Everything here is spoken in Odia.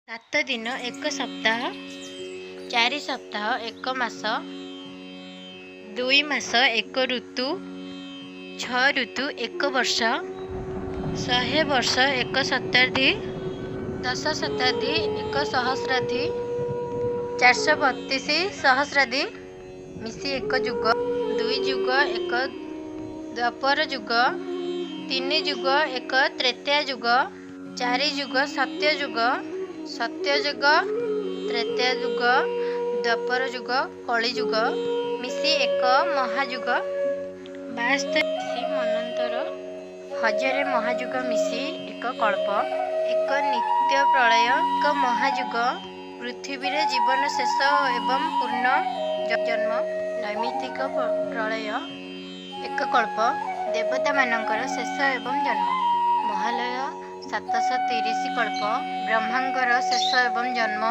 7 ଦିନ ଏକ ସପ୍ତାହ, 4 ସପ୍ତାହ ଏକ ମାସ, 2 ମାସ ଏକ ଋତୁ, 6 ଋତୁ ଏକ ବର୍ଷ, 100 ବର୍ଷ ଏକ ଶତାବ୍ଦୀ, 10 ଶତାବ୍ଦୀ ଏକ ସହସ୍ରାବ୍ଦୀ, 432 ସହସ୍ରାବ୍ଦୀ ମିଶି ଏକ ଯୁଗ, 2 ଯୁଗ ଏକ ଦ୍ୱାପର ଯୁଗ, 3 ଯୁଗ ଏକ ତ୍ରେତୟା ଯୁଗ, 4 ଯୁଗ ସତ୍ୟ ଯୁଗ, ସତ୍ୟ ଯୁଗ, ତ୍ରେତୟା ଯୁଗ, ଦ୍ୱାପର ଯୁଗ, କଳି ଯୁଗ ମିଶି ଏକ ମହାଯୁଗ, 72 ମିଶି ମନ୍ୱନ୍ତର, 1000 ମହାଯୁଗ ମିଶି ଏକ କଳ୍ପ, ଏକ ନିତ୍ୟ ପ୍ରଳୟ, ଏକ ମହାଯୁଗ, ପୃଥିବୀରେ ଜୀବନ ଶେଷ ଏବଂ ପୂର୍ଣ୍ଣ ଜନ୍ମ, ନୈମିତ୍ତିକ ପ୍ରଳୟ, ଏକ କଳ୍ପ, ଦେବତାମାନଙ୍କର ଶେଷ ଏବଂ ଜନ୍ମ, ମହାଲୟ 730 କଳ୍ପ, ବ୍ରହ୍ମାଙ୍କର ଶେଷ ଏବଂ ଜନ୍ମ।